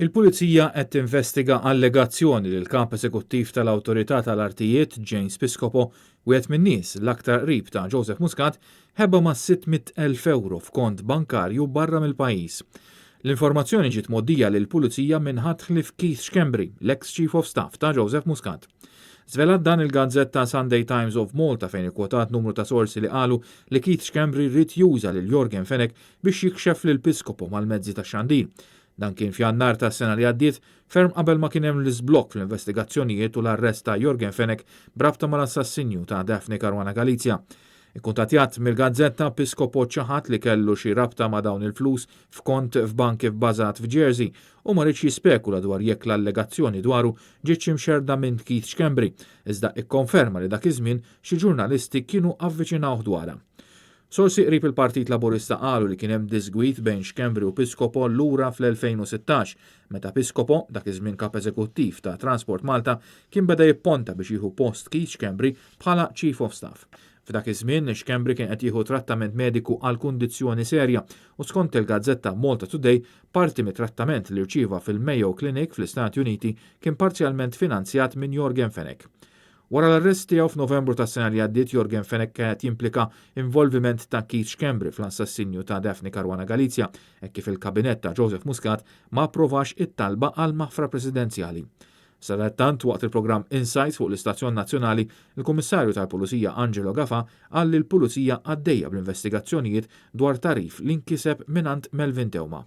Il-Pulizija qed tinvestiga allegazzjoni li l-Kap Eżekuttiv tal-Awtorità tal-Artijiet, James Piscopo, wieħed min-nies l-aktar qrib ta' Joseph Muscat, ħeba mas-600,000 ewro f'kont bankarju barra mill-pajjiż. L-informazzjoni ġiet mgħoddija lill-Pulizija minn ħadd ħlief Keith Schembri, l-eks Chief of Staff ta' Joseph Muscat. Żvelat dan il-gazzetta Sunday Times of Malta fejn ikkwotat numru ta' sorsi li qalu li Keith Schembri ried juża lil Yorgen Fenech biex jikxef lil Piscopo mal-mezzi tax-xandir. Dan kien f'Jannar tas-sena li għaddiet, ferm qabel ma kien hemm l-iżblokk fl-investigazzjonijiet u l-arrest ta' Yorgen Fenech b'rabta mal-assassinju ta' Daphne Caruana Galizia. Ikkuntattjat mill-gazzetta, Piscopo ċaħad li kellu xi rabta ma' dawn il-flus f'kont f'bank ibbażat f'Jersey u ma riedx jispekula dwar jekk l-allegazzjoni dwaru ġietx imxerrda minn Keith Schembri, iżda ikkonferma li dak iż-żmien xi ġurnalisti kienu avviċinawh dwarha. Sorsi qrib il-Partit Laburista qalu li kien hemm diżgwid bejn Schembri u Piscopo lura fl-2016, meta Piscopo, dak iż-żmien Kap Eżekuttiv ta' Transport Malta, kien beda jipponta biex jieħu post Keith Schembri bħala Chief of Staff. F'dak iż-żmien, Schembri kien qed jieħu trattament mediku għal kundizzjoni serja u skont il-gazzetta Malta Today, parti mit-trattament li rċieva fil-Mayo Clinic fl-Istati Uniti kien parzjalment finanzjat minn Yorgen Fenech. Wara l-arrest tiegħu f'Novembru tas-sena li għaddiet, Yorgen Fenech kien qed jimplika involviment ta' Keith Schembri fl-assassinju ta' Daphne Caruana Galizia, hekk kif il-kabinett ta' Joseph Muscat ma approvax it-talba għal maħfra presidenzjali. Sadattant, waqt il-programm Insights fuq l-istazzjon nazzjonali, il-Kummissarju tal-Pulizija Angelo Gafà qal li l-Pulizija għaddejja bl-investigazzjonijiet dwar tagħrif li nkiseb mingħand Melvin Theuma.